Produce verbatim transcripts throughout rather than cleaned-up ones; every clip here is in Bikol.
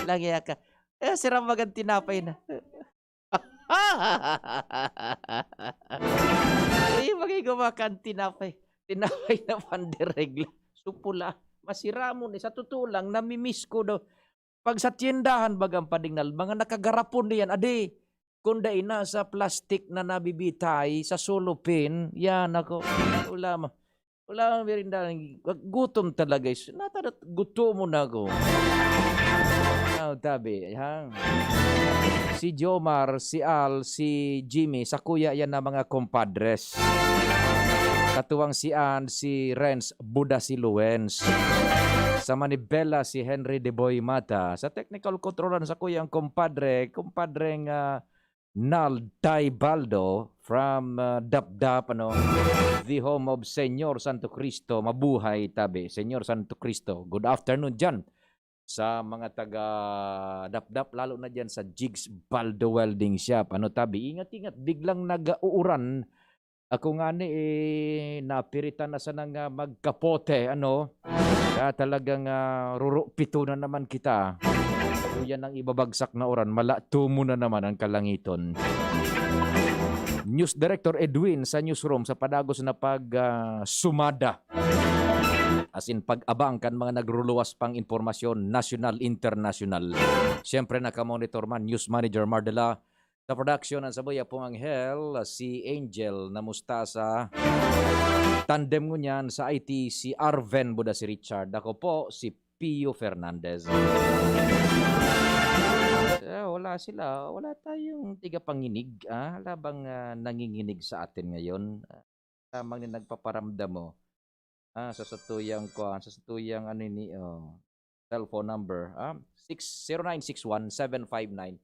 Lagi ka. Eh, sira mag'an tinapay na. Uy, magay gumakan tinapay. Tinapay na panderegla. Supula. Masira mo ni. Sa totoo lang, namimiss ko daw. Pag sa tiyendahan, bagang padingnal, mga nakagarapon diyan, adi, kung dai na sa plastic na nabibitay, sa sulupin, yan ako. Wala ma-, wala mang merienda. Gutom talaga. Is-, natadat-, gutomon na ako. Ah, tabi, ha? Si Jomar, si Al, si Jimmy, sa kuya yan na mga compadres. Katuwang si Ann, si Renz, Buda si Luens. Sa Manibela, si Henry de Boy Mata. Sa technical controlan sa kuya ang compadre, compadreng, ah, Nal Taybaldo from, ah, Dapdap, ano, the home of Señor Santo Cristo. Mabuhay, tabi. Señor Santo Cristo. Good afternoon dyan sa mga taga Dapdap, lalo na dyan sa Jigs Baldo Welding Shop. Ano, tabi? Ingat-ingat. Biglang nag-uuran. Ako ngani, eh, napiritan na sana nga magkapote, ano? Kaya talagang, ah, rurupito na naman kita. Kung yan ang ibabagsak na uran, malatumo na naman ang kalangiton. News Director Edwin sa newsroom sa padagos na pag, ah, sumada. As in, pag-abang kan mga nagruluwas pang impormasyon, nasyonal, internasyonal. Siyempre, nakamonitor man, News Manager Mardela, sa production, ang sabuya pong anghel, si Angel na Mustasa. Tandem ngunyan sa I T, si Arven Buda, si Richard. Ako po, si Pio Fernandez. Eh, wala sila. Wala tayong tigapanginig, ah. Wala bang, ah, nanginginig sa atin ngayon? Ah, lamang na nagpaparamdam mo. Ah, sa satuyang kuwan, sa satuyang ano ni, oh, cellphone number, ah, six, zero nine six one, seven five nine,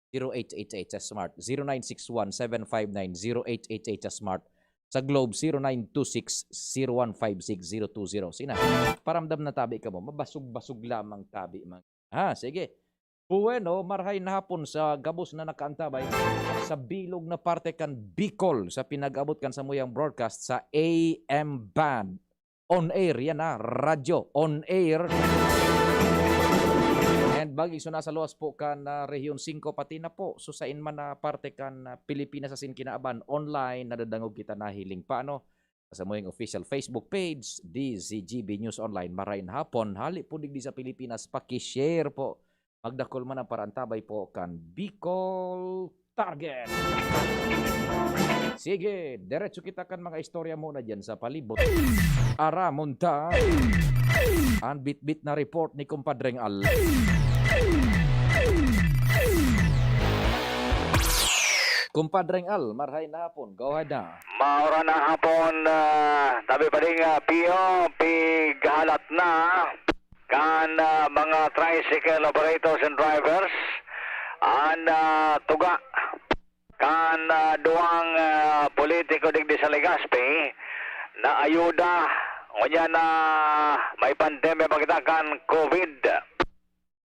zero eight eight eight sa Smart, zero nine six one, seven five nine, zero eight eight eight sa Smart, sa Globe, zero nine two six, zero one five six, zero two zero. Sina, paramdam na tabi kamo, mabasog-basog lamang tabi, mga, ha, sige. Bueno, marahay na hapon sa gabos na nakaantabay sa bilog na parte kan Bicol sa pinag-abot kan samuyang broadcast sa A M band. On air, yan na, radyo, on air. And bag-o igsoon na sa luwas po kan, ah, Rehiyon singko, pati na po, so sain man na parte kan, ah, Pilipinas asin kinaaban, online, nadadangog kita nahiling pa, ano? Sa samuyang official Facebook page, D Z G B News Online, marahay na hapon. Hali po digdi sa Pilipinas, paki-share po. Magdakul man ang paraantabay po kan Bicol Target. Sige, diretso kita kan mga istorya muna dyan sa palibot. Aramon ta an bitbit na report ni Kumpadreng Al. Kumpadreng Al, marahay na hapon. Go ahead na. Maura na hapon, ah, tabi pa ding, ah, Pio, pighalat na kan, ah, mga tricycle operators and drivers an, ah, tuga kan, ah, duwang, ah, politiko digdi sa Legazpi na ayuda ngunyan na may pandemya pa kita kan COVID.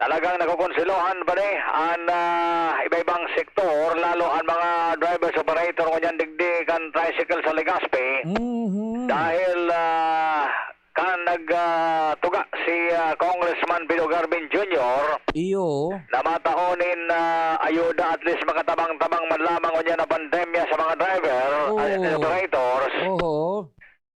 Talagang nakokonselohan pa ni an, ah, iba-ibang sektor, lalo an mga drivers operator ngunyan digdi kan tricycle sa Legazpi. Mhm. Dahil, ah, kan nag, ah, tuga si, ah, Congressman Pino Garvin Junior Iyo. na matao nin, ah, ayuda, at least makatabang-tabang man lamang ngunyan na pandemya sa mga driver, ah, Oo. operators. Oho.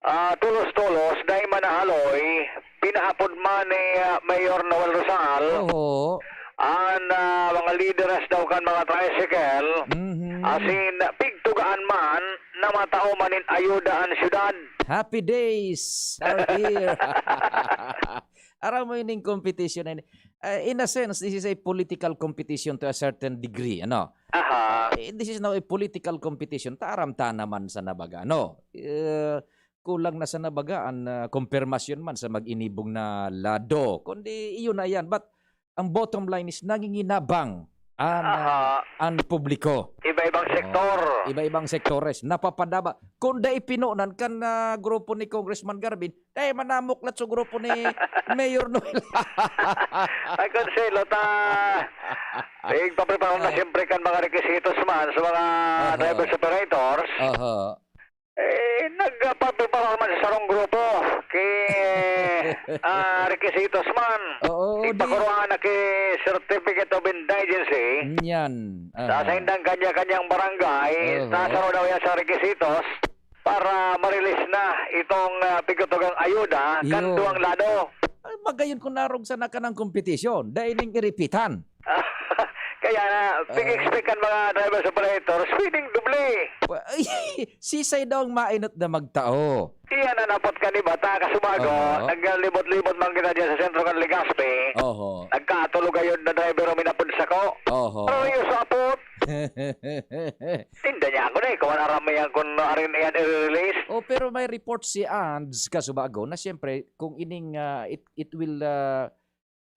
Ah, tolos-tolos, dai man nahaloy, pinaapod man ni, ah, Mayor Noel Rosal Oho. an, ah, mga lideres daw kan mga tricycle, Mhm. asin pigtugaan man na matao man nin ayuda an syudad. Happy days are here. Aram mo ining competition na ini. Ah, in a sense, this is a political competition to a certain degree, ano? Aha. Eh, this is now a political competition. Ta aram ta naman sana baga, ano? Eh, kulang na sana baga an, ah, kumpirmasyon man sa mag-inibong na lado. Kundi iyon na yan. But ang bottom line is nanginginabang an, ah, Aha. an publiko. Iba-ibang Oo. sektor. Iba-ibang sektores. Napapadaba. Kung dai pinonan kan, ah, grupo ni Congressman Garvin, dai manamuklat sa grupo ni Mayor Noel. Ay, konselo ta. Eh, paprepara na Ah. siyempre kan mga requisitos man sa mga Aha. drivers operators. Aha. Eh, nagpaprepara man sa sarong grupo. Ki-, ah, requisitos man. Oo, di Igpakuruhan na ki Certificate of Indigency. Yan. Sa Aha. saindang kanya-kanyang barangay, Oho. nasaro daw yan sa requisitos para ma-release na itong, ah, pigtutugang ayuda kan Iyo. duwang lado. Ay, magayon kung narog sana kanang kompetisyon, dai ning iripitan. Kaya na, Ah. pig-expect kan mga drivers operators, pwedeng doble. Wa-, ay, sisay daw ang mainot na magtao? Iyan ang napot kan iba ta, kasubago, Oho. nagkalibot-libot man kita diyan sa sentro kan Legazpi. Oho. Nagkatulog ayod na driver o minapod sako. Oho. Pero yung sapot, tinda niya ako na eh, kung ano aram yan, kung arin yan i-release. Oh, pero may report si Ands kasubago na siyempre, kung ining, ah, it, it will, ah,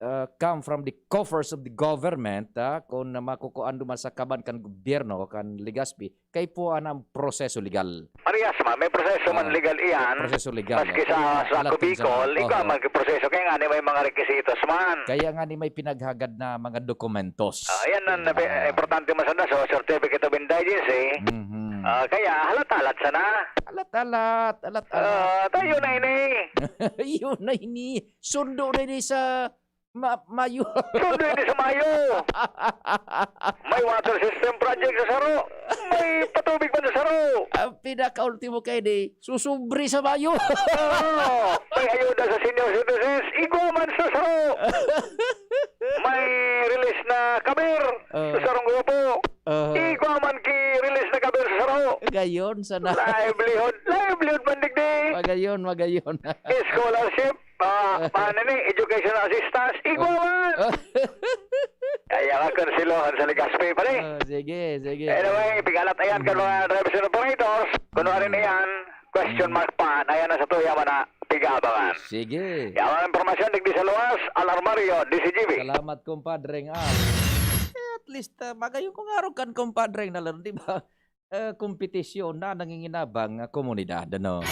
ah, come from the coffers of the government, ah, kung na makukuan duman sa kaban kan gobyerno, kan Legazpi, kay puan ang proseso legal. Parehas man, may proseso man Ah, legal iyan. proseso legal, Maski oh. sa, sa Lahat Ako din sa Bicol, mga, ikaw oho. magproseso. Kaya nga ni may mga requisitos man. Kaya nga ni may pinaghagad na mga dokumentos. Ah, yan ang nabi-, Ah. importante man sana sa certificate of indigency. Mhm. Ah, kaya halat-halat sana. Alat-alat, alat-alat. Ah, tayo na ini. Yun na ini. Sundo na ini sa Ma-, Mayo. Sundo ini sa Mayo. May water system project sa Saro. May patubig man sa Saro. Ang pinakaultimo kay di, susubri sa Mayo. Oo. May ayuda sa senior citizens. Igwa man sa Saro. May release na kabir sa Oo. Sarong Grupo. Oo. Igwa man ki release na kabir sa Saro. Gayon sana. Livelihood. Livelihood man digdi. Magayon, magayon. Scholarship. Ah, paano ni? Educational assistance? Igwa man! Oh. Kaya ka, konselohan sa Legazpi, pare. Oh, sige, sige. Anyway, pigalat ayan kan mga drivers and operators. Kung ano rin yan, question mark pa. Ayan na sa tuya man na pigabangan. Sige. Yaman ang impormasyon, digdi sa luwas, Al Armario, D C G B. Salamat, kumpadreng Al. Eh, at least, ah, magayon ko nga ron kan kumpadreng na laro, di ba? Eh, kompetisyon na nanginginabang nga komunidad, ano?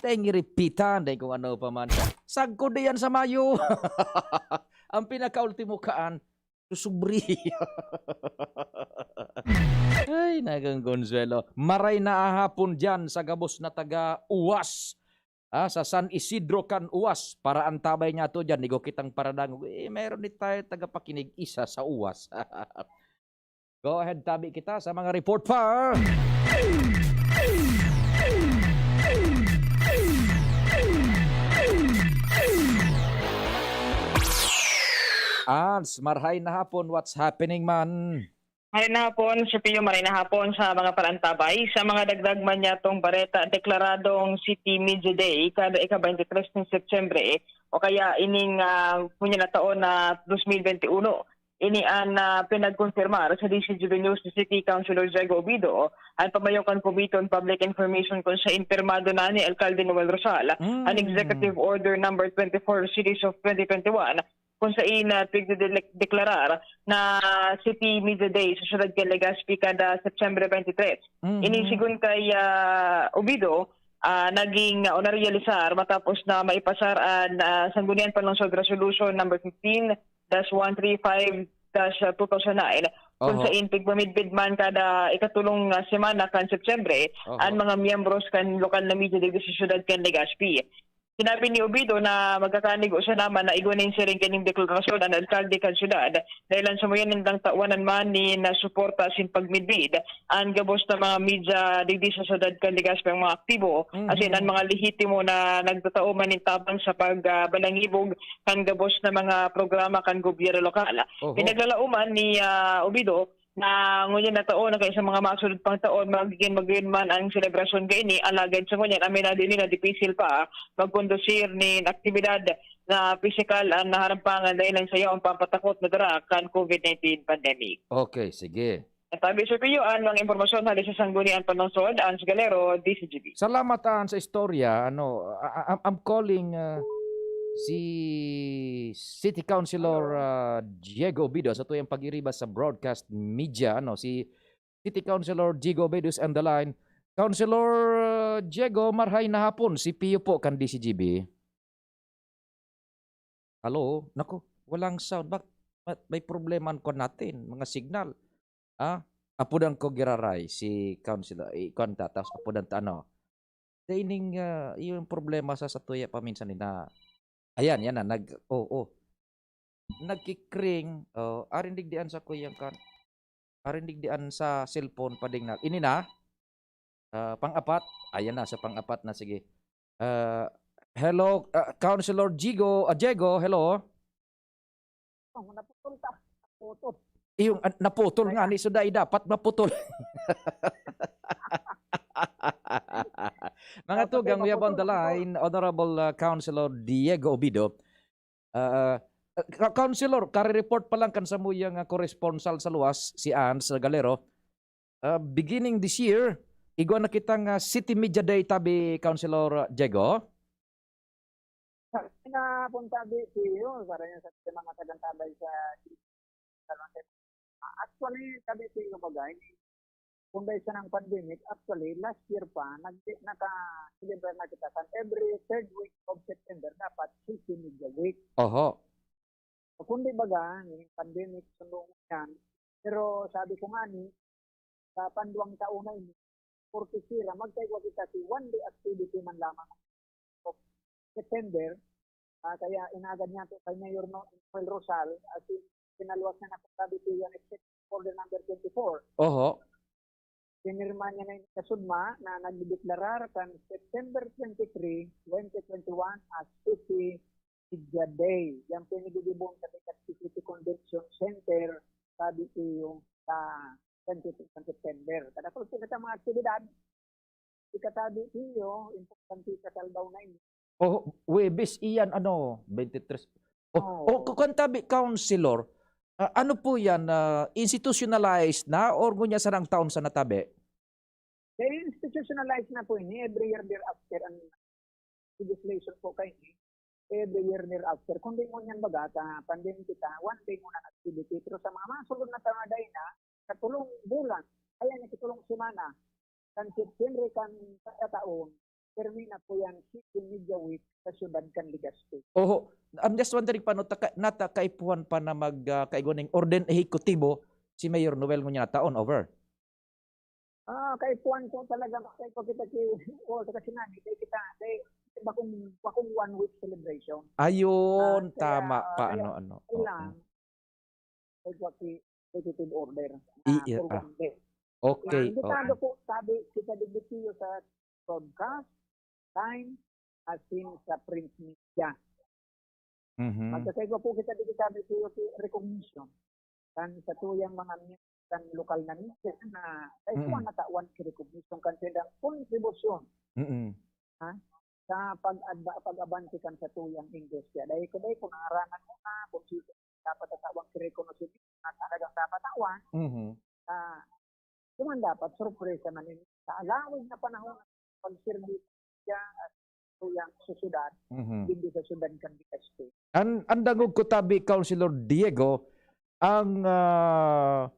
Tengiripitan, dahil kung ano pa man. Sagkod diyan sa Mayo. Ang pinakaultimo kaan, susubri. Ay, nagang konsuelo. Maray na ahapon diyan sa gabos na taga Uwas. Ah, sa San Isidro kan Uwas. Para ang tabay niya to diyan, igo kitang paradangog. Eh, meron din tayo tagapakinig isa sa Uwas. Go ahead, tabi kita sa mga report pa. Ans, marhay na hapon, what's happening man? Maray na hapon, Sir Pio, maray na hapon sa mga parantabay. Sa mga dagdag man niya tong bareta, deklaradong City Media Day kada ika-twenty-three ng Setyembre, o kaya ining, ah, ngunyan na taon na twenty twenty-one. Ini an, ah, pinagkonfirmar sa D C G B News ni City Councilor Diego Obido, an pamayo kan Committee on Public Information, kun sain pirmado na ni Alkalde Noel Rosal an Mm. Executive Order Number twenty-four Series of twenty twenty-one, kun sain, ah, pigdedeklarar na City Media Day sa siyudad kan Legazpi kada September twenty-three. Mhm. Ini sigon kay, ah, Obido, ah, naging, ah, o narealisar matapos na maipasar an, ah, Sangguniang Panlungsod Resolution Number fifteen dash one three five dash two thousand nine, kun Oho. sain pigmamidbid man kada ikatulong, ah, semana kan September Oho. an mga miyembros kan lokal na media digdi sa siyudad kan Legazpi. Sinabi ni Obido na magkakanigo siya naman na igwa nin siring kaning deklarasyon an alkalde kan syudad, dahil an samuyan nindang tawanan man nin suporta asin pagmidbid an gabos na mga media digdi sa syudad kan Legazpi ang mga aktibo, Mhm. asin an mga lehitimo na nagtatao man nin tabang sa pag, ah, balangibog kan gabos na mga programa kan gobyerno lokal. Oho. Pinaglalaoman ni, ah, Obido na ngunyan na taon na kaya sa mga masunod pang taon, magiging magayon man ang selebrasyon kaini, alagad sa ngunyan, aminado ini na dipisil pa magkondusir nin aktibidad na pisikal an naharampangan dahil lang sa yaon pampatakot na dara kan COVID nineteen pandemic. Okay, sige. Tabi, Sir Pio, an mga impormasyon hali sa Sangguniang Panlungsod, Ans Galero, D C G B. Salamat, Ans, sa istorya. Ano, I, I, I'm calling, uh, si City Councilor, uh, Diego Obido sa tuyang pag-iriba sa broadcast media. Ano, si City Councilor Diego Obido is on the line. Councilor, uh, Diego, marhay na hapon. Si Pio po kan D C G B. Hello? Naku, walang sound. Bak-, ma-, may problema ang kwan natin, mga signal. Ah, apudan ko giraray si Councilor, eh, kwan ta, tapos apudan ta, ano. Sa ining, ah, yung problema sa, sa tuya paminsan ni na Ayan, yan na. Nag, oh, oh. Nagkikring. Oh, arin digdian sa kuyang kan. Arin digdian sa cellphone, pading na. Ini na. Ah, pang-apat. Ayan na, sa pang-apat na. Sige. Ah, hello, ah, Councilor Jigo, ah, Diego, hello. Oh, naputol ta. Naputol. Yung, ah, naputol nga, ni Suday, dapat maputol. Mga tugang, we have on the line, Honorable, ah, Councilor Diego Obido. Ah, ah, Ka-, Councilor, kare-report pa lang kan samuyang, ah, corresponsal sa luwas, si Ans Galero. Ah, beginning this year, igwa na kitang, ah, City Media Day tabi, Councilor Diego. Sa pinapunta, B P O, para yun sa mga tagantabay sa, sa, actually, sabi ko yung bagay, kung dahil sa ng pandemic, actually, last year pa, nag-, naka-deliver na kita kan every third week of September, dapat City Media Week. Oho. Kundi baga, pandemic, sundo yan. Pero sabi ko nga ni, sa panduang taon na ini, porque sira, magkaigwa kita si one day activity man lamang of September. Ah, kaya inagad niya to kay Mayor No-, Noel Rosal, as in, pinaluwas na na po sabi ko yung executive order number twenty-four. Oho. Pinirma niya na yung kasudma na nagdedeklarar kan September twenty-three, twenty twenty-one as City Media Day. Yan po yung nagdidibon sa City Convention Center, sabi ko yung sa twenty-two September. Kada po sila sa mga aktibidad, ikatabi iyo, importante sa Salbaw na ini. Oh, Huwebes iyan, ano, twenty-three. Oh, Oo. Oh, ku-, kan tabi, Councilor, ah, ano po yan, ah, institutionalized na or ngunyan sarang taon sa natabi? Kaya institutionalized na po ini, every year thereafter ang legislation po kayo, eh. Every year thereafter. Kung di mo niyan baga, sa pandemic kita, one day muna ang activity. Pero sa mga, mga sunod na taon na dahil na, sa tulong bulan, kaya niya sa tulong semana, kan September, kan kada taon, termina po yan, City Media Week sa siyudad kan Legazpi. Oho. I'm just wondering, paano ta-, nata kaipuhan pa na mag, ah, kaigwa ning orden ehekutibo si Mayor Noel ngunyan na taon, over? Ah, kaipuhan ko talaga, kaipuhan kita ki, o, sa kasi nga, kay kita, kay, bakong, bakong one week celebration. Ayun, Ah, kaya, tama pa, kaya ano, ano, oo. Kailangan, kaipuhan ki, executive order na I-, for ah, one day. Okay, Yan, okay. Delikado po, sabi, kita digitiyo sa broadcast, time, as in sa print media. Mhm. Magkasaygo po kita dito sabi ko, recognition. Kan sa tuyang mga mi-, kan lokal na media na, ay, Mm. kuwan natawan ki recognition kan silang kontribusyon. Mm. Ha? Sa pag-, pag-abante kan sa tuyang industriya. Dahil ko, dahil ko nangaranan mo na, kung sino dapat tatawan ki rekonosimento, na talagang dapat tawan. Mhm. Ah, di man dapat, sorpresa man yun. Sa alawig na panahon, pagserbisyo at tuyang sa syudad, Mhm. digdi sa syudad kan Legazpi. An, an dangog ko tabi, Councilor Diego, ang, ah,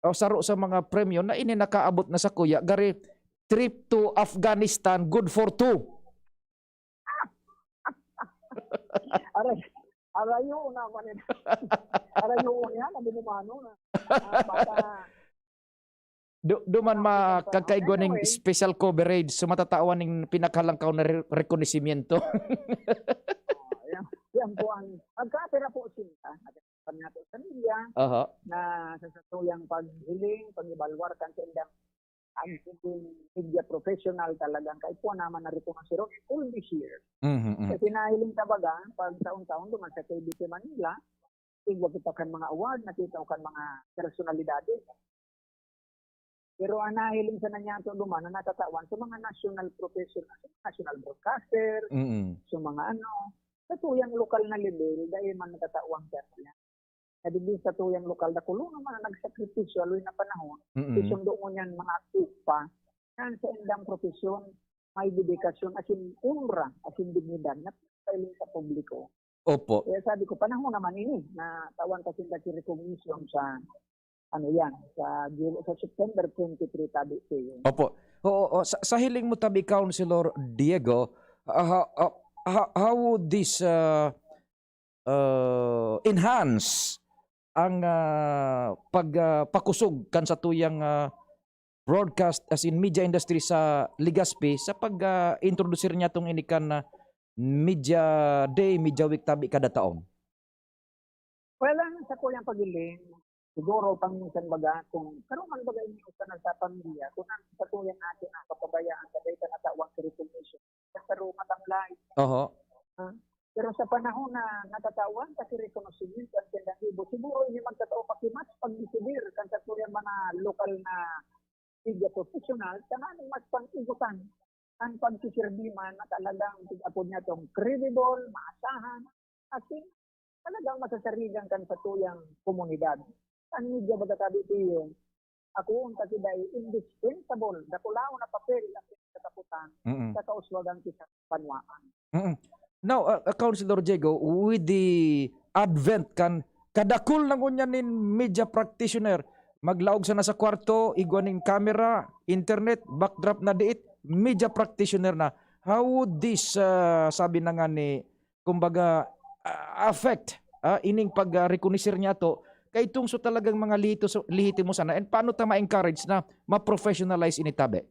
o saro sa mga premyo na ini nakaabot na sa kuya, gari trip to Afghanistan, good for two. Aray, arayo naman yun. Arayo yan, ang binumano na. Ah, baka Du-, duman Ah, ma-, ito pa. Kakaigwa ning Anyway. Special coverage, so matatawan ning pinakalangkaw na re-, rekonosimyento. Oh, yan, yan po ang, magkapira po sila, nagkakaroon nga po sa media, Aha. na sa satuyang paghiling, pag-evaluar, kan sa indang ang media professional talagang kaipuhan naman na rekonosidor all these years. Mhm, mhm. Kasi nahiling ta baga, pag taon-taon duman sa K B C Manila, igwa kita kan mga award, nakita ko kan mga personalidades. Pero ang nahiling sa nanyato duman na natatawan sa mga national professional, national broadcaster, Mm. sa mga ano, sa tuyang lokal na level, dahil man natatawan siya niya. Na digdi sa tuyang lokal, dakulo naman ang nagsakripisyo, aloy na panahon, Mm. isundo mo niyan mga aktipa, na sa indang profesyon, may dedikasyon, asin onra, asin dignidad, na pailing sa publiko. Opo. Kaya sabi ko, panahon naman ini, na tawan ka sinda ki recognition sa, ano yan, sa Ju-, sa September twenty-three, tabi ko yun. Opo. Oo, oo. Sa, sa hiling mo tabi, Councilor Diego, ah, ha-, ah, ha-, how would this, ah, ah, enhance ang, ah, pag, ah, pakusog kan satuyang, ah, broadcast, as in media industry sa Legazpi sa pag, ah, introduce niya tong ini kan, ah, media day, media week tabi kada taon? Well, ang sa kuyang pagiling, siguro paminsan baga kung karuman baga ini usa na sa pamilya, kung ang sa kuyang ate na kapabayaan sa data na tawag recognition, sa karuman ang lahi. Oho. Ah, pero sa panahon na natatawan ta si rekonosimento ang tindang ibo, siguro ini magkatao pa ki mas pagdesidir kan sa kuyang mga lokal na media professional, tanganing mas pang-igotan ang pagsiserbi man na talagang tig-apod niya tong credible, maasahan, asin talagang masasarigan kan satuyang komunidad. Ang media baga tabi tiyo, ako ang kasiday, indispensable, dakulaon na papel ang kataputan Mm. sa kauswagan kita banwaan. Mm. Now, uh, uh, Councilor Diego, with the advent kan kadakul na ngunyan nin media practitioner, maglaog sana sa kwarto, igwa nin camera, internet, backdrop na diit, media practitioner na. How would this, uh, sabi na nga ni, kumbaga, uh, affect, uh, ining pag-reconocer niya to, kay itong so talagang mga lihito-, so, lihitimo sana? And paano ta ma-encourage na ma-professionalize ini tabi?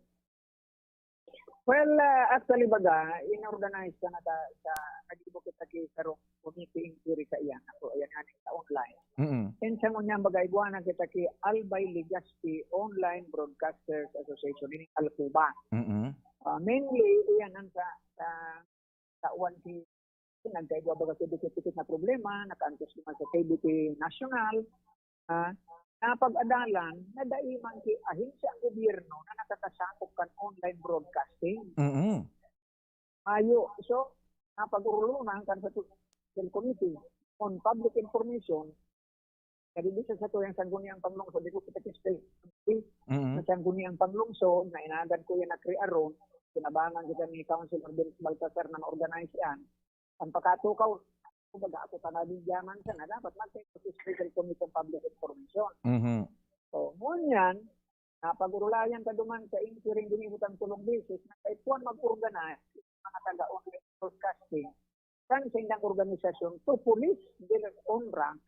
Well, ah, actually baga, in-organize ka na ta, sa, nag-ibo kita ki sarong committee inquiry sa iyan. Ako, ayan nga ni sa online. Mm. And sa ngunyan baga, igwa na kita ki Albay Legazpi Online Broadcasters Association, ini Alcoba. Mm. Ah, mainly, iyan ang sa, sa, sa one ki, nagkaigwa baga ki dikit-dikit na problema, nakaantos naman sa K B P National, ah, napag-adalan na dai man ki ahensya ang gobyerno na nakakasakop kan online broadcasting. Mm. Mayo. So, napag-orolonan kan sa Technical Committee on Public Information, kadi bisa sa tuyang Sangguniang Panglungsod, di ko kita kistel, Mm. sa Sangguniang Panglungsod, na inagad ko yan na Cri Aron, kinabangan kita ni Councilor Dennis Baltasar na ma-organize yan. Ang pagkatukaw, kumbaga ako pa nabigyaman siya na dapat mag-take sa Special Committee on Public Information. Mhm. So, ngunyan, napag-urulayan ka duman sa inquiry, ginibo tang tulong beses, na kay Juan mag-organize, mga taga-online broadcasting, kan sa indang organisasyon, to police their own rank,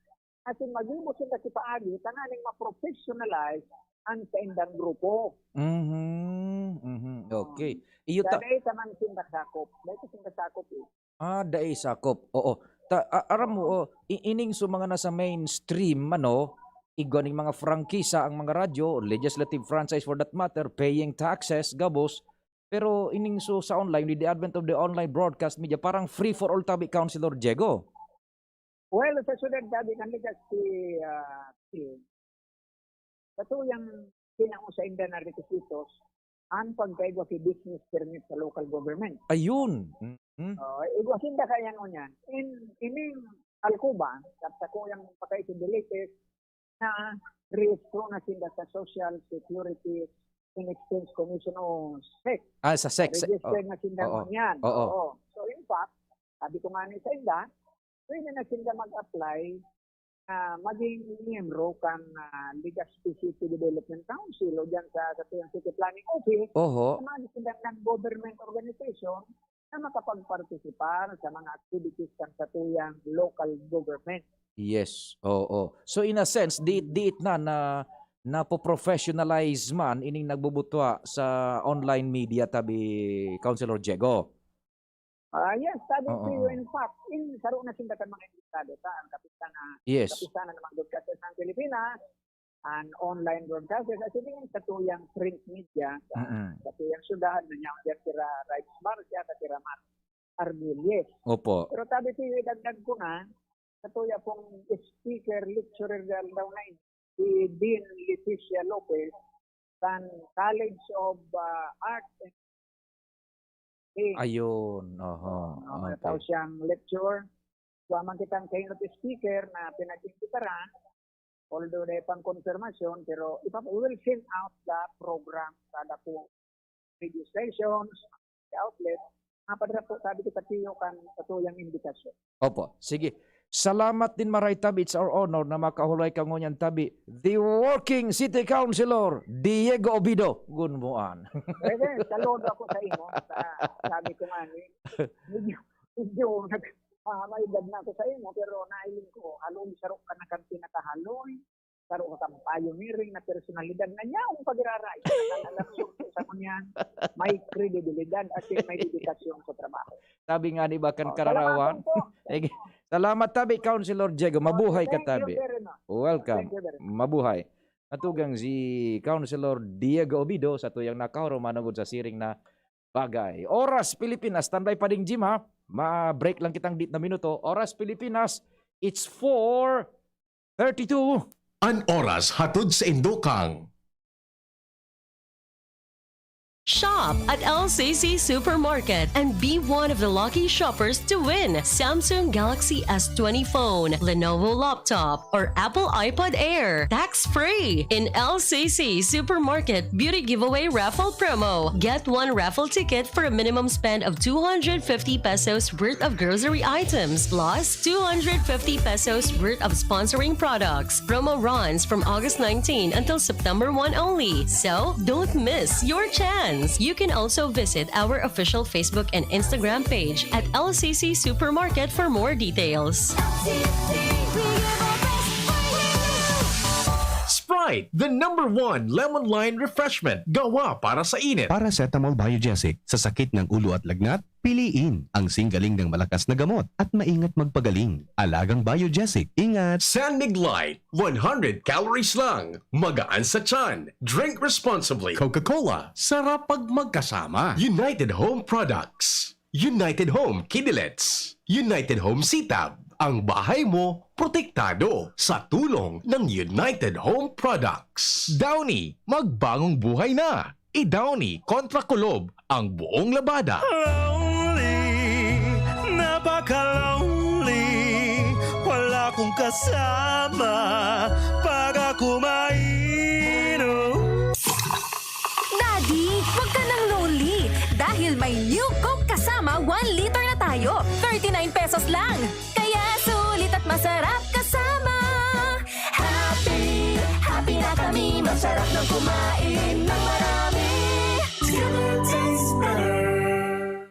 asin mag-ibo sila si paagi, tanganing ma-professionalize ang sa indang grupo. Mhm, mhm. Okay. Oo. Iyo ta- Dahil sa man sinda sakop, dahil sa sinda sakop eh. Ah, dai sakop. Oo. Ta-, a-, aram mo, Oo. Oh, i-, ining so mga nasa mainstream, ano, igwa ning mga prangkisa ang mga radyo, legislative franchise for that matter, paying taxes, gabos. Pero ining so sa online, with the advent of the online broadcast media, parang free for all tabi, Councilor Diego. Well, sa syudad tabi kan Legazpi, ah, Phil, sa tuyang pinausa inda na requisitos, ang pagkaigwa ki business permit sa local government. Ayun. Mm. Oh, igwa sinda kaya ngunyan. In, ining Alcoba, sa, sa kuyang pagkaisip the latest, na rehistro na sinda sa Social Security and Exchange Commission o sec. Ah, sa sec, sec. Registered Oh, na sinda oo. ngunyan. Oo. Oo. So, in fact, sabi ko nga ni sa inda, pwede na sinda mag-apply na maging miyembro kan, ah, Legazpi City Development Council o diyan sa, sa tuyang City Planning Office, Oho. sa mga silang non-government organization na makapagpartisipar sa mga activities kan sa tuyang local government. Yes, oo. So, in a sense, diit-diit na, na, napo-professionalize man ining nagbubutwa sa online media tabi, Councilor Diego. Ah, yes, sabi Oo. ko, in fact, in, saro na sinda kan mga interesado sa ang kapistahan, Yes. kapistahan ng mga broadcasters ng Pilipinas, ang online broadcasters, at hindi sa tuyang print media, sa, Mm-mm. sa tuyang syudad, na niya, sira Rights Bar, siya, sa sira Mar-, Argil, yes. Opo. Pero sabi ko, idagdag ko na, sa tuya pong speaker, lecturer daw na si Dean Leticia Lopez, kan College of, ah, Arts and Science. Ayun, oho, Mga okay. tao siyang lecture. Wa man kitang keynote speaker na pinag-imbitaran, although dai pang konfirmasyon, pero ipa-, we will send out the program sa dapo radio stations, the outlet. Mapadara po, sabi ko, sa tiyo kan, sa tuyang imbitacion. Opo, sige. Salamat din, Maray Tabi. It's our honor na makahulay ka ngunyan, Tabi. The working city councilor, Diego Obido. Gunmuan. Pwede, saludo ako sa imo. Sa, sabi ko nga, ni, medyo, medyo nag-, ah, may edad na ako sa imo, pero nahiling ko, haloy sarok ka na kang pinakahaloy. saro ka kan pioneering na personalidad na nyaong pagiraray sa alam sa ngunyan, may kredibilidad at may dedikasyon sa trabaho. Sabi nga ni Bakan Oh, salamat Kararawan. po. Sige. Salamat tabi, Councilor Diego. Mabuhay ka Thank you tabi. very much. Welcome. Thank you very much. Mabuhay. Natugang si Councilor Diego Obido sa tuyang nakahurom manugod sa siring na bagay. Oras Pilipinas, standby pa ding Jim ha. Ma-break lang kitang dit na minuto. Oras Pilipinas, it's four thirty-two. An oras hatod sa indokang. Shop at L C C Supermarket and be one of the lucky shoppers to win Samsung Galaxy S twenty phone, Lenovo laptop, or Apple iPad Air, tax-free, in L C C Supermarket Beauty Giveaway Raffle Promo. Get one raffle ticket for a minimum spend of two hundred fifty pesos worth of grocery items, plus two hundred fifty pesos worth of sponsoring products. Promo runs from August nineteen until September one only. So, don't miss your chance. You can also visit our official Facebook and Instagram page at L C C Supermarket for more details. Sprite, the number one lemon lime refreshment. Gawa para sa init. Paracetamol Biogesic, sa sakit ng ulo at lagnat, piliin ang singgaling ng malakas na gamot at maingat magpagaling. Alagang Biogesic, ingat! San Mig Light, one hundred calories lang. Magaan sa tiyan. Drink responsibly. Coca-Cola, sarap pag magkasama. United Home Products. United Home Kidilets. United Home Sitab. Ang bahay mo, protektado sa tulong ng United Home Products. Downy, magbagong buhay na. I-Downy kontra kulob ang buong labada. Lonely, napaka-lonely. Wala akong kasama pag ako mainom. Daddy, wag ka nang lonely. Dahil may New Coke Kasama, one liter na tayo. Thirty-nine pesos lang. Kaya sulit at masarap kasama. Happy, happy na kami. Masarap nang kumain ng marami. Skinner tastes better.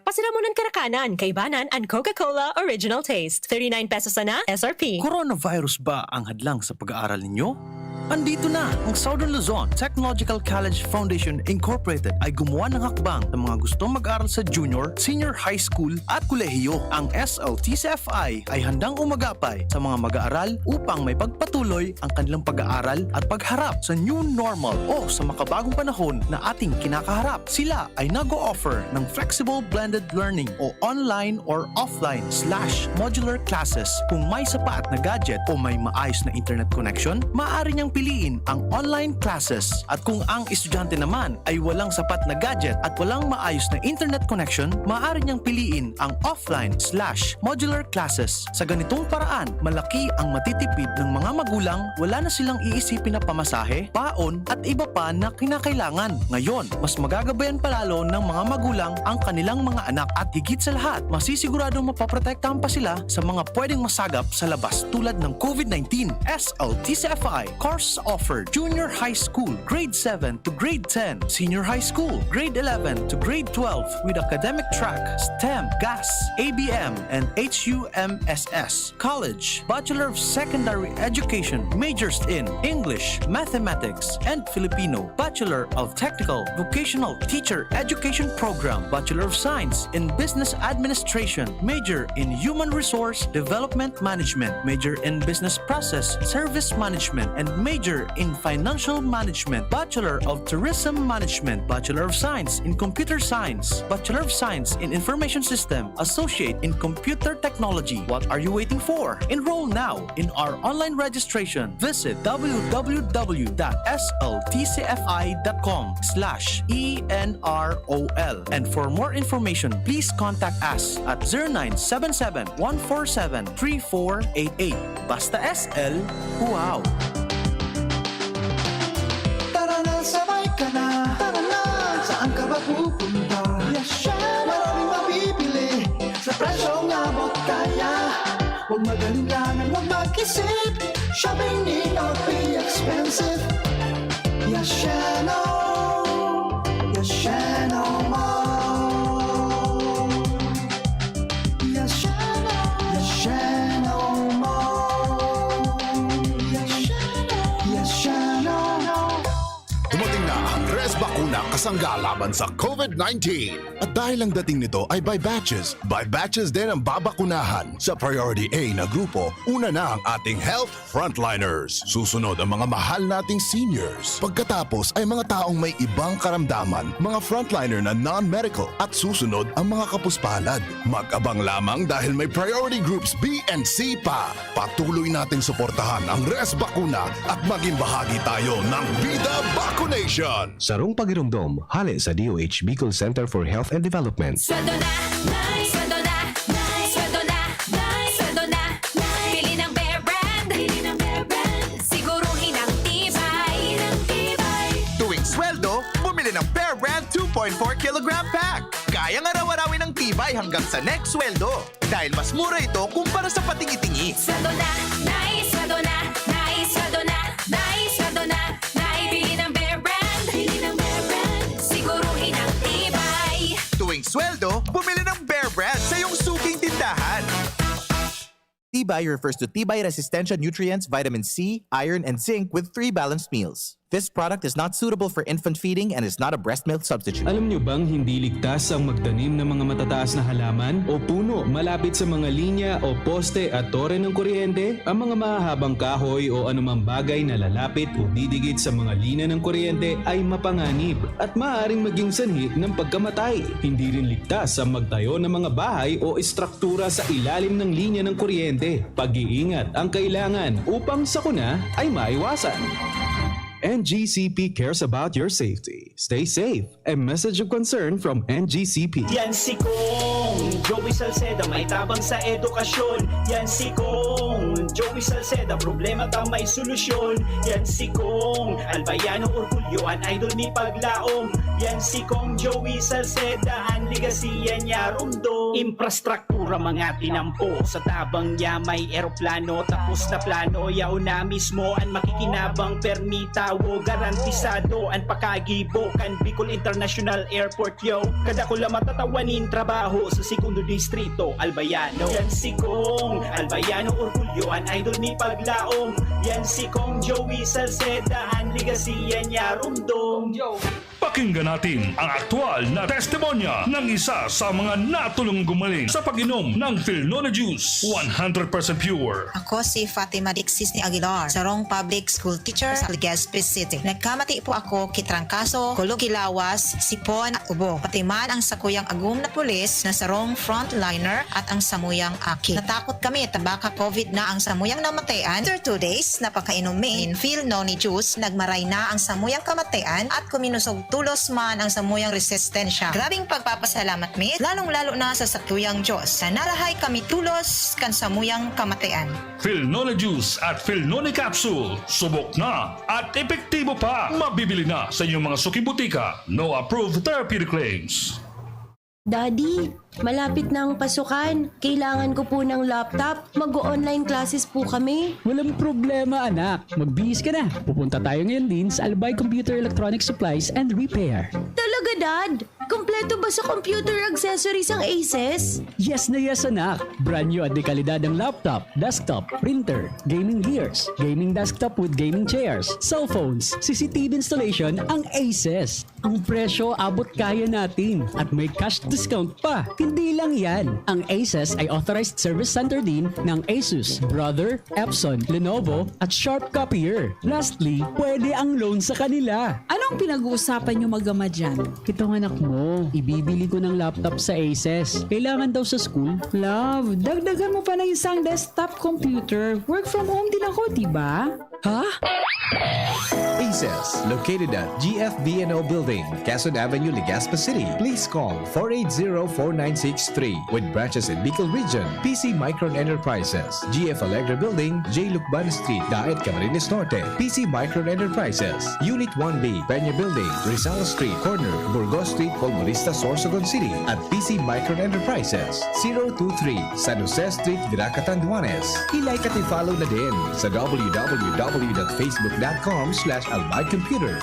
Pasiramunan karakanan, kaibanan an Coca-Cola Original Taste. Thirty-nine pesos sana, S R P. Coronavirus ba ang hadlang sa pag-aaral ninyo? Andito na! Ang Southern Luzon Technological College Foundation Incorporated ay gumawa ng hakbang sa mga gustong mag-aral sa junior, senior high school at kolehiyo. Ang S L T C F I ay handang umagapay sa mga mag-aaral upang maipagpatuloy ang kanilang pag-aaral at pagharap sa new normal o sa makabagong panahon na ating kinakaharap. Sila ay nag-o-offer ng flexible blended learning o online or offline slash modular classes. Kung may sapat na gadget o may maayos na internet connection, maaari niyang piliin ang online classes. At kung ang estudyante naman ay walang sapat na gadget at walang maayos na internet connection, maaari niyang piliin ang offline slash modular classes. Sa ganitong paraan, malaki ang matitipid ng mga magulang, wala na silang iisipin na pamasahe, baon, at iba pa na kinakailangan. Ngayon, mas magagabayan pa lalo ng mga magulang ang kanilang mga anak at higit sa lahat, masisiguradong mapoprotektahan pa sila sa mga pwedeng masagap sa labas tulad ng COVID nineteen. S L T C F I course offered: Junior High School, Grade seven to Grade ten, Senior High School, Grade eleven to Grade twelve, with academic track, STEM, GAS, A B M, and H U M S S. College, Bachelor of Secondary Education, majors in English, Mathematics, and Filipino, Bachelor of Technical Vocational Teacher Education Program, Bachelor of Science in Business Administration, major in Human Resource Development Management, major in Business Process Service Management, and major in Financial Management, Bachelor of Tourism Management, Bachelor of Science in Computer Science, Bachelor of Science in Information System, Associate in Computer Technology. What are you waiting for? Enroll now in our online registration. Visit w w w dot s l t c f i dot com slash e n r o l. And for more information, please contact us at zero nine seven seven, one four seven, three four eight eight. Basta S L, wow! Tara na, sabay ka na. Tara na, saan ka ba pupunta? Yes, syempre. Maraming mabibili sa presyong abot kaya. Huwag mag-alinlangan, huwag mag-isip. Shopping need not be expensive. Yes, Sheno. Yes, Sheno Mall. Yes, Sheno. Yes, Sheno Mall. Yes, Sheno. Yes, Ang Res Bakuna kasangga laban sa COVID nineteen. At dahil ang dating nito ay by batches, by batches din ang babakunahan. Sa Priority A na grupo, una na ang ating health frontliners. Susunod ang mga mahal nating seniors. Pagkatapos ay mga taong may ibang karamdaman, mga frontliner na non-medical, at susunod ang mga kapuspalad. Mag-abang lamang dahil may priority groups B and C pa. Patuloy nating suportahan ang Res Bakuna at maging bahagi tayo ng Bida Vacunation! Sarong pagiromdom, hale sa D O H Bicol Center for Health and Development. Sweldo na, Nay! Sweldo na, Nay! Sweldo na, Nay! Sweldo na, Nay! Bili ng Bear Brand! Bili ng Bear Brand! Siguruhin ang tibay! Ang tibay! Tuwing sweldo, bumili ng Bear Brand two point four kilogram pack. Kayang araw-arawin ang tibay hanggang sa next sweldo. Dahil mas mura ito kumpara sa patingi-tingi. Sweldo na, Nay! Sweldo na, Nay! Sweldo na, Nay! Sweldo na, Nay! Bili ng Bear Brand! Bili ng Bear Brand! Siguruhin ang tibay! Tuwing sweldo, bumili ng Bear Brand sa iyong suking tindahan. Tibay refers to tibay-resistensya nutrients, vitamin C, iron, and zinc with three balanced meals. This product is not suitable for infant feeding and is not a breast milk substitute. Alam nyo bang hindi ligtas ang magtanim ng mga matataas na halaman o puno malapit sa mga linya o poste at tore ng kuryente? Ang mga mahahabang kahoy o anumang bagay na lalapit o didikit sa mga linya ng kuryente ay mapanganib at maaaring maging sanhi ng pagkamatay. Hindi rin ligtas ang magtayo ng mga bahay o estruktura sa ilalim ng linya ng kuryente. Pag-iingat ang kailangan upang sakuna ay maiwasan. N G C P cares about your safety. Stay safe. A message of concern from N G C P. Yan si Kong Joey Salceda, may tabang sa edukasyon. Yan si Kong Joey Salceda, problema ta may solusyon. Yan si Kong Albayano Orgulyo, an idol ni Paglaom. Yan si Kong Joey Salceda, an legasiya niya rumdom. Infrastruktura mga tinampo, sa tabang niya may eroplano. Tapos na plano, yaon na mismo an makikinabang, permi tawo, garantisado an pakagibo kan Bicol International Airport, yo. Kadakula matatawa nin trabaho sa Segundo Distrito, Albayano. Yan si Kong Albayano Orgulyo, an idol ni Paglaom. Yan si Kong Joey Salceda, an legasiya niya rumdom. Pakinggan natin ang aktual na testimonya ng isa sa mga natulong gumaling sa pag-inom ng Filnone Juice, one hundred percent pure. Ako si Fatima Dixis ni Aguilar, sarong public school teacher sa Legazpi City. Nagkamati po ako ki trangkaso, kulog ki lawas, sipon at ubo. Pati man ang sakuyang agom na pulis na sarong frontliner at ang samuyang aki. Natakot kami ta baka COVID na ang samuyang namatayan. After two days na pagkainom mi nin Filnone Juice, nagmaray na ang samuyang kamatayan at kuminosog tolos man ang samuyang resistensya. Grabeng pagpapasalamat mi, lalong-lalo na sa satuyang Diyos, na narahay kami tolos kan samuyang kamatayan. Filnone Juice at Filnone Capsule, subok na at epektibo pa. Mabibili na sa inyong mga suking botika. No approved therapeutic claims. Daddy, malapit na ang pasukan. Kailangan ko po ng laptop. Mag-o-online classes po kami. Walang problema, anak. Magbihis ka na. Pupunta tayo ngayon din sa Albay Computer Electronic Supplies and Repair. Talaga, Dad? Kompleto ba sa computer accessories ang Aces? Yes na yes, anak. Brand new at dekalidad ang laptop, desktop, printer, gaming gears, gaming desktop with gaming chairs, cellphones, C C T V installation ang Aces. Ang presyo abot kaya natin at may cash discount pa. Hindi lang yan, ang Aces ay authorized service center din ng Asus, Brother, Epson, Lenovo at Sharp Copier. Lastly, pwede ang loan sa kanila. Anong pinag-uusapan niyo mag-ama dyan? Itong anak mo, ibibili ko ng laptop sa Aces. Kailangan daw sa school. Love, dagdagan mo pa ng isang desktop computer. Work from home din ako, di ba? Ha? Aces, located at G F V N O Building, Quezon Avenue, Legazpi City. Please call four eight zero, four nine six three with branches in Bicol Region, P C Micron Enterprises, G F Allegra Building, J Lucban Street, Daet, Camarines Norte, P C Micron Enterprises, Unit one B, Peña Building, Rizal Street, corner, Burgos Street, Polmonista, Sorsogon City, at P C Micron Enterprises, zero two three, San Jose Street, Virac, Catanduanes. I-like at i-follow na din sa w w w dot facebook dot com slash albay computer.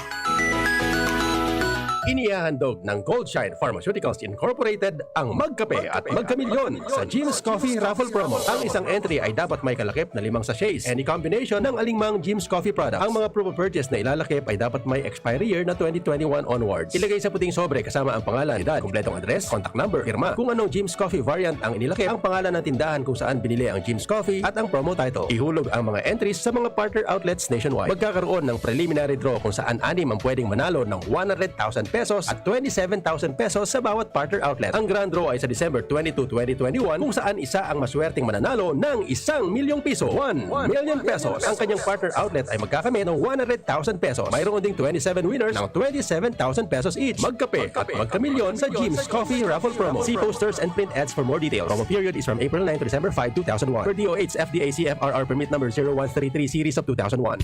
Inihahandog ng Goldshine Pharmaceuticals Incorporated ang Magkape at Magkamilyon sa Jim's Coffee Raffle Promo. Ang isang entry ay dapat may kalakip na limang sachets. Any combination ng alingmang Jim's Coffee product. Ang mga proof of purchase na ilalakip ay dapat may expiry year na twenty twenty-one onwards. Ilagay sa puting sobre kasama ang pangalan, edad, kumpletong address, contact number, pirma. Kung anong Jim's Coffee variant ang inilakip, ang pangalan ng tindahan kung saan binili ang Jim's Coffee at ang promo title. Ihulog ang mga entries sa mga partner outlets nationwide. Magkakaroon ng preliminary draw kung saan anim ang pwedeng manalo ng one hundred thousand pesos at twenty-seven thousand pesos sa bawat partner outlet. Ang grand draw ay sa December twenty-two, twenty twenty-one, kung saan isa ang maswerteng mananalo ng isang milyong piso, one million pesos. Ang kanyang partner outlet ay magkakamit ng one hundred thousand pesos. Mayroon ding twenty-seven winners ng twenty-seven thousand pesos each. Magkape at magkamilyon sa Jim's Coffee Raffle Promo. See posters and print ads for more details. Promo period is from April nine to December five, two thousand one. Per D O H F D A C F R R permit number zero one three three series of two thousand one.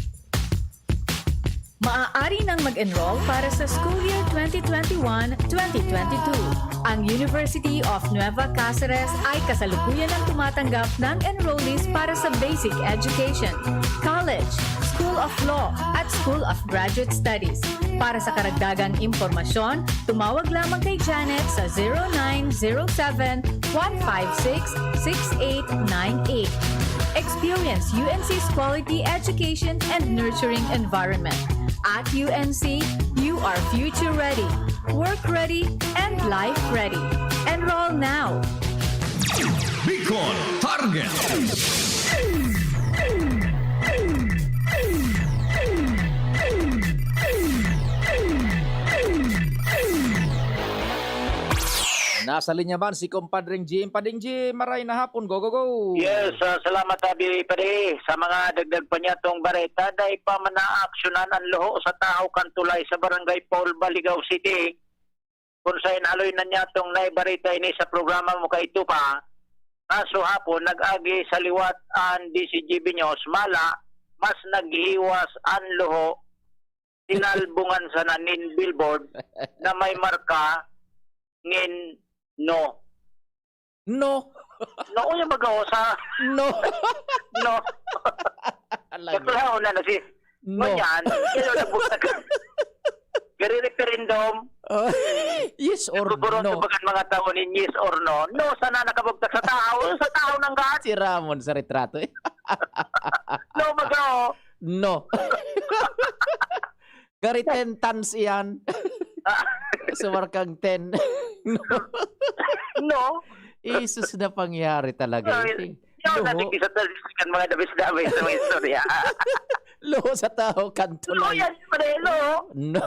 Maaari nang mag-enroll para sa school year twenty twenty-one, twenty twenty-two. Ang University of Nueva Cáceres ay kasalukuyan ang tumatanggap ng enrollees para sa basic education, college, School of Law, at School of Graduate Studies. Para sa karagdagang impormasyon, tumawag lamang kay Janet sa zero nine zero seven, one five six, six eight nine eight. Experience U N C's quality education and nurturing environment. At U N C, you are future ready, work ready, and life ready. Enroll now! Bicol Target. Nasa linya man si Compadring Jim. Pading Jim, maray na hapon. Go, go, go. Yes, ah, salamat, Abi Padi. Sa mga dagdag pa niya tong bareta, dai pa man naaksyonan ang luho sa tahaw kan tulay sa Barangay Paul, Baligaw City. Kung sa inaloy na niya tong naibareta ini sa programa mo kaito pa, kaso hapon, nag-agi sa liwat an D C G B News, mala, mas naghiwas an luho, tinalbungan sana nin billboard na may marka nin no. No. No, yung baga, oh, sa No. No. Alam mo. Kaklaro na na si No. Ngunyan, kayo nagbutang. Gari referendum. Oh, yes or Nagbuburon no? Sa bagan mga tao nin yes or no. No, sana nakabugtak sa tao. Sa tao nang gaan. Si Ramon sa retrato eh. No, baga, oh. No. Gari ten tons iyan. Ah. Sa markang ten. No. No. Isus na pangyari talaga Ay, ito eh. yaw, Luho. Natigisa talaga kan mga dabis-dabis sa mga istorya. Luho sa tao, kanto Luho lang. Yan, pare, luho. No.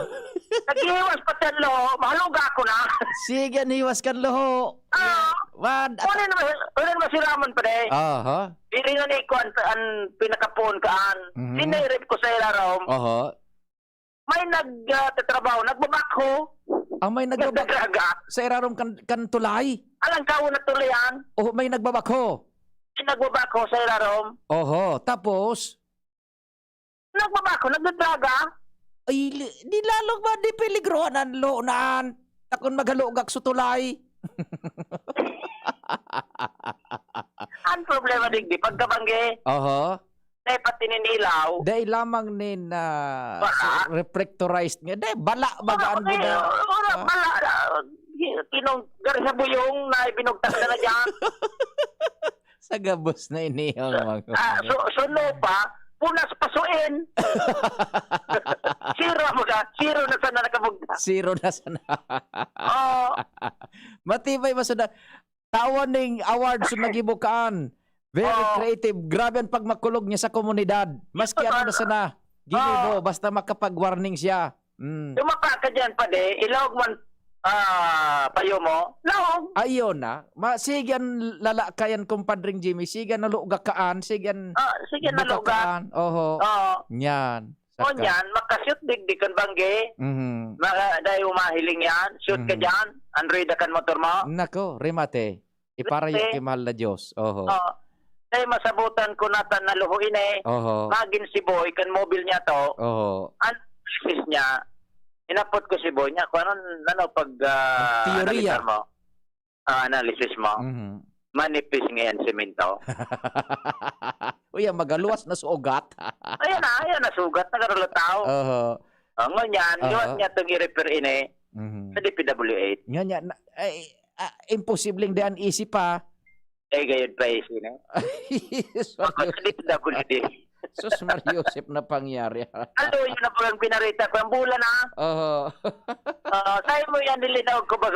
Naghihiwas pa siya, luho. Mahaluga ako na. Sige, an hiwas kan luho. Ah. Wad, at Kunin mo, kunin mo si Ramon, pare. Aha. Dili na ni kuwan sa an pinakapoon kaan. Mhm. Sinirip ko sa ilarom. Aha. May nag, ah, tatrabaho, nagbabakho. Ah, may nagbabak-, Nagdadraga. Sa irarom kan, kan tulay? Alang kawo na tulayan. Oh, may nagbabakho? May nagbabakho sa irarom. Oho, tapos? Nagbabakho, nagdadraga. Ay, li-, di lalong ma-, di peligrohan ang lo-, naan. Takon maghalugak sa tulay. Ang problema, digdi, pagkabanggi. Oho. Dai pa tininilaw. Dai lamang nin, ah, Bala. Reflectorized nga. Dai, bala, Wala, bagaan wala, gina. Wala, Ah. Bala. Ah, tinong, gari sa buyong na ibinugtak na na dyan. Sa gabos na ini ang mga Ah, so, so no pa, punas pasuin. Zero, mga, zero na sana nakabugtak. Zero na sana. Oo. Matibay ba suna-, tawan ning award sa nagibo kaan. Very Oo. Creative. Grabe ang pagmakulog niya sa komunidad. Maski ano na sana, ginibo, Oo. basta makapag-warning siya. Mm. Dumapa ka dyan, pade. Ilaog man, ah, payo mo. Laog. Ayun na. Ma-, sige ang lalakayan, kumpadring Jimmy. Sige ang naluga kaan. Sige ang Ah, sige, naluga. Buka kaan. Oho. Oo. Yan. O Saka. Yan, makashoot digdi kan banggi. Mhm. Maka-, dahil umahiling yan. Shoot ka Mhm. dyan. Android kan motor mo. Nako, remate. Iparayo Remate. Ki mahal na Diyos. Oho. Oo. Dahil masabutan ko na tan naluho ini. Oho. Magin si Boy, kan mobil niya to. Oho. Ang thesis niya, inapot ko si Boy niya, kung ano, ano, pag, ah, Teorya. Analisar mo. Ah, analysis mo. Mhm. Manipis ngayon semento. Uy, ang magaluwas na sugat. Ayan na, ayan na, sugat na karulataw. Oho. Oh, ngunyan, Oho. Liwat niya itong i-repair ini. Mhm. Sa D P W H. Nga niya, na, ay, ah, imposibleng diyan isip pa. Eh, gayod pa isip, no? Sus, Mario. Sa D P W D. Sus, Mario Joseph na pangyari. Alo, yun na po ang pinarita ko. Ang bulan, ah. Oho. Ah, tayo mo yan, nilinaw ko ba?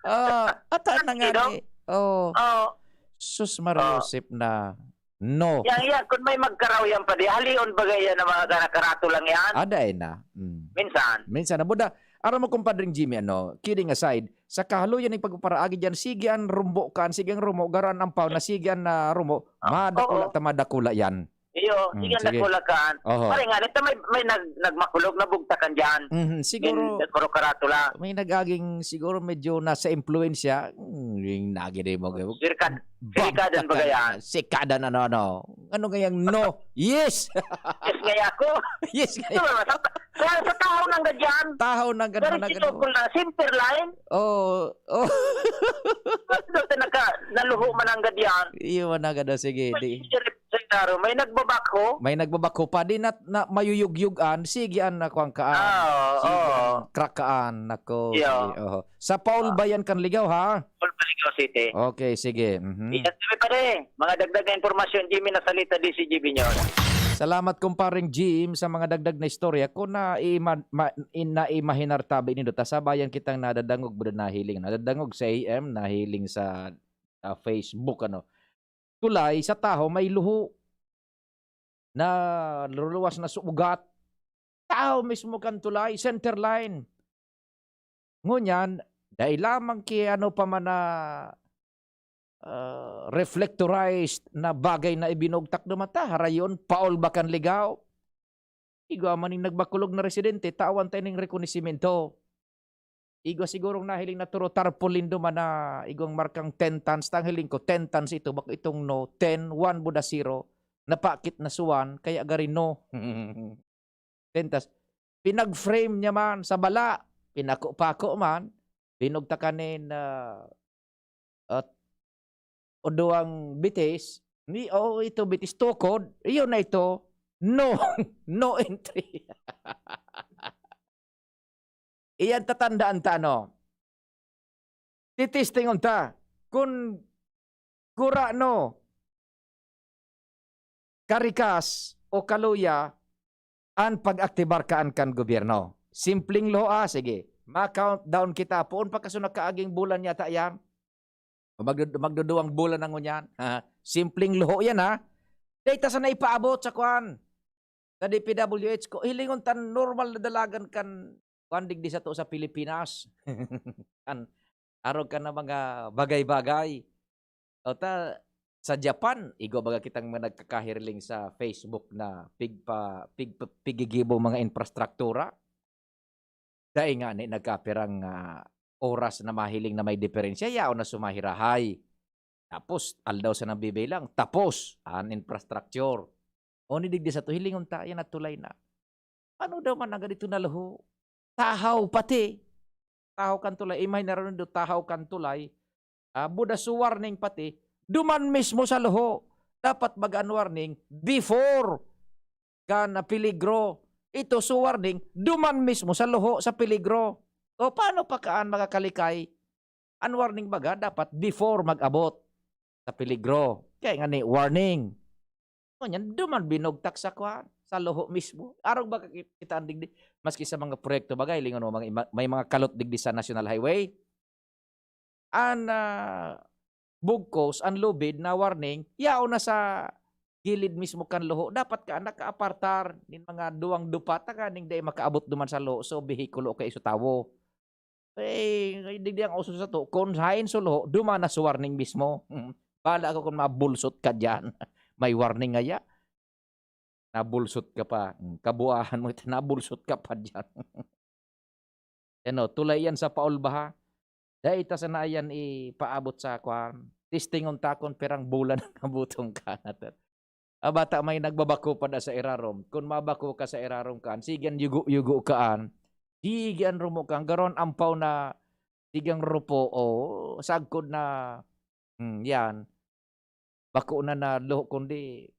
Ah, ata na nga Sino? ni. Oh. Oh. Sus, Mario Ah. Joseph na. No. Yang, yang, kung may magkaraw yan pa di, halion ba gaya na mga nakarato lang yan? Ada eh na. Mm. Minsan. Minsan na. Buda, aram mo, kumpadring Jimmy, ano, kidding aside, sa kahaloyan ng pagpaparaagi dyan, sige ang rumbo kan, sige ang rumo, garaan ang pau na sige ang, ah, rumo, Ah, madakula oo. ta madakula yan. Iyo, Mm, sige ang sige. dakula kan. Oho. Pare nga, nito may, may nag-, nagmakulog, nabugtakan dyan. Mhm, siguro, Yung karo-karato lang. may nag-aging, siguro medyo nasa impluensya, mm, yung nagin mo, Sirkad. Bam! Sikadan ba Takan-, yan? sikadan, ano, ano. Ano ngayang no? Yes! Yes, ngaya ako. Yes, Ito ngaya. ba, sa, sa, sa tao ng gadyan. Tao ng gadyan, Dari ng sino gadyan. ko na, center line. Oh, oh. Ano ka naka, naluho man ang gadyan? Iyo man ang gadyan, sige, di. Sa klaro, may nagbabakho. May nagbabakho pa, di na, na mayuyugyugan, sige, an, na, kuwan kaan. Ah, oo, Sige, oo. an, crack kaan, nako, Iyo. sige, oho. Sa Paul Ah. Bayan kan Ligao, ha? Paul Bayan, Ligao City. Okay, sige. Mhm. Ingat kami, pare. Mga dagdag na impormasyon, Jimmy Nasalita, D C G B News. Salamat, kumpareng Jim, sa mga dagdag na istorya. Kung na-ima-, ma-, in-, naimahinar tabi nindo, ta sabayan kitang nadadangog, buda nahiling. Nadadangog sa A M, nahiling sa, ah, Facebook, ano. Tulay, sa tahaw, may luho. Naluluwas na sa ugat. Tahaw mismo kan tulay, center line. Ngunyan, dai lamang ki ano pa man na, ah, reflectorized na bagay na ibinugtak duman ta, harayon, Paul Bacan Ligao. Igwa man ning nagbakulog na residente, tawan tayo ning rekonosimento. Igwa sigurong nahiling na turo tarpaulin duman na igwang markang ten tons. Tang hiling ko, ten tons ito, bako itong no, ten, one buda zero, napakit na suwan, kaya gari no. Ten tons. Pinag-frame niya man sa bala, pinako-pako man, binugtakan nin, ah, at o duwang bitis, ni, o ito bitis tukod, iyon na ito, no, no entry. Iyan tatandaan ta, ano? Titistingon ta. Kun gurano, karikas o kaluya an pag-aktibar kaan kan gobyerno. Simpleng luho, ah, sige. Ma-countdown kita. Poon pa kaso nakaaging bulan yata yan. O magdu-, magduduwang bulan na ngunyan. Ha? Simpleng luho yan, ha? Data sana ipaabot sa kwan. Sa D P W H ko, hilingon tan normal na dalagan kan kwan digdi sato sa Pilipinas. Kan, arog ka na mga bagay-bagay. O ta, sa Japan, igwa baga kitang mga nagkakahirling sa Facebook na pigpa-, pigpa-, pigigibo mga infrastruktura. Dai ngani nagkapirang, ah, oras na mahiling na may diferensya, yaon na sumahirahay. Tapos, aldaw sa nagbibilang, tapos an infrastructure. O ni digdi sato, hilingon ta, yan at tulay na. Ano daw man ang ganito na luho? Tahaw pati. Tahaw kan tulay. Imagine na rin do, tahaw kan tulay. Ah, buda so warning pati. Duman mismo sa luho. Dapat baga an warning before kan, ah, peligro. Ito so warning, duman mismo sa luho sa peligro. O paano pa kaan makakalikay? An warning baga dapat before mag-abot sa peligro. Kaya nga ni warning. Ngunyan, duman binugtak sa kwan, sa luho mismo. Arog ba kakit-, kita an digdi? Maski sa mga proyekto, bagay, lingon mo, mga ima-, may mga kalot digdi sa National Highway. An, ah, bugkos, an lubid na warning, yaon na sa gilid mismo kan luho. Dapat ka nakaapartar nin mga duwang dupat, tanganing dai makaabot duman sa luho, so behikulo kay iso tawo. Eh, digdi ang uso sato, kun haen so luho, duman na sa warning mismo. Bahala ka kun mabulsot ka diyan. May warning ngaya. Nabulsot ka pa. Hmm, kabuahan mo ito, nabulsot ka pa diyan. Ano, tulay yan sa Paul baha? Dai ta sana yan ipaabot sa kwan. Testingon ta kun pirang bulan ang abutong ka natin. Ah, bata, may nagbabako pa da sa irarom. Kun mabako ka sa irarom kaan, sige an yugo-yugo kaan. Sige an rumo kaan. Garo an ampaw na sige an rupo, o sagkod na, hmm, yan. Bako na na luho, kundi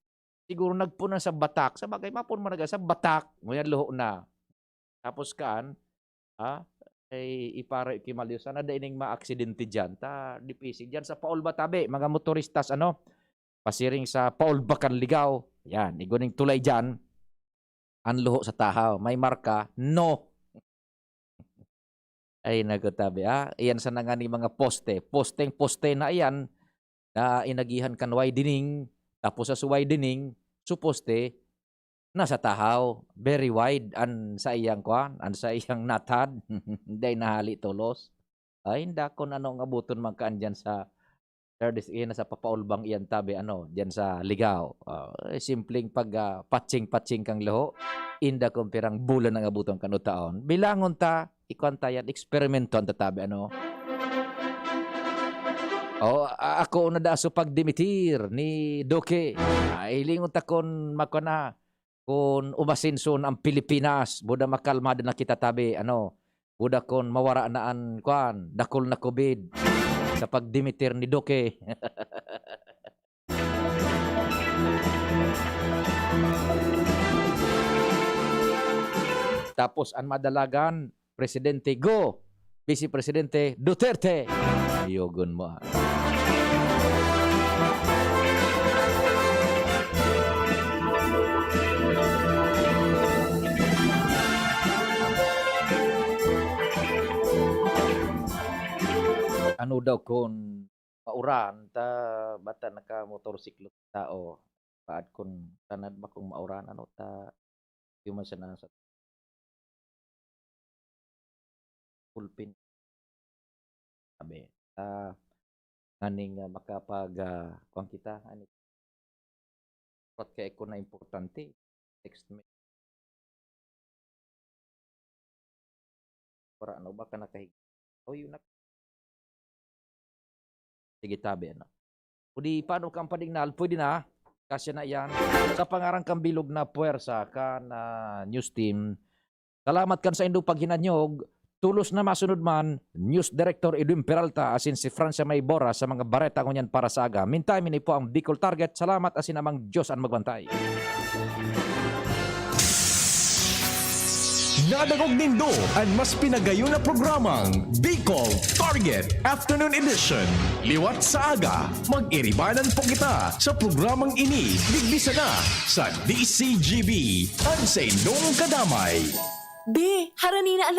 siguro nagpunan sa batak. Sabagay, mapunan man sa batak. Ngunyan luho na. Tapos kaan, ah, Ay, iparo ki Malyo, sana dai ning maaksidente diyan. Ta, dipisig diyan sa Paulba tabi, mga motoristas, ano, pasiring sa Paulba kan Ligao. Yan, igo ning tulay diyan. An luho sa tahaw, may marka, no. Ay, naku, tabi, ah. Iyan sana ngani mga poste. Posteng-poste na iyan, na inagihan kan widening, tapos sa widening, suposte, nasa tahaw. Very wide an saiyang kwan, an saiyang nathad. Dai nahali tolos. Ay, inda kun ano ang abuton man kaan diyan sa third is iyan sa papaulbang iyan tabi, ano, diyan sa Ligao. Ah, eh, simpleng pag, ah, patsing-patsing kang luho. Inda kun pirang bulan ang abuton kan utaon. Bilangon ta, ikwan ta yan, eksperimentohan ta tabi, ano. Oh, a-, ako na da so pagdimitir ni Duque. Ah, hilingon ta kun makwa na, kun umasenso na ang Pilipinas, buda makalmado na kita tabi, ano, buda kun mawara na an, kwan, dakul na COVID sa pagdimitir ni Duque. Tapos an madalagan, Presidente Go, Vice Presidente Duterte. Ayogon mo, ah. Ano daw kun mauran ta bata naka-motorsiklo tao, paad kun tanad ba kung mauran, ano ta, di man siya nasa pulpin. Sabi, ah, nganing, ah, makapag, ah, kuwan kita, ani, ba't kaya ko na importante? Text me. Para ano ba ka nakahig-, oh, yun na. Sige, tabi, ano. O di, paano kang padignal? Pwede na. Kasya na yan. Sa pangaran kang bilog na puwersa kan, ah, news team. Salamat kan saindong paghinanyog. Tolos na masunod man, News Director Edwin Peralta asin si Francia Maybora sa mga bareta ngunyan para sa aga. Meantime, ini po ang Bicol Target. Salamat asin amang Diyos an magbantay. Nadangog nindo an mas pinagayon na programang Bicol Target Afternoon Edition. Liwat sa aga, mag-iribanan po kita sa programang ini. Digdi sana sa D C G B, an saindong kadamay. Be, harani na an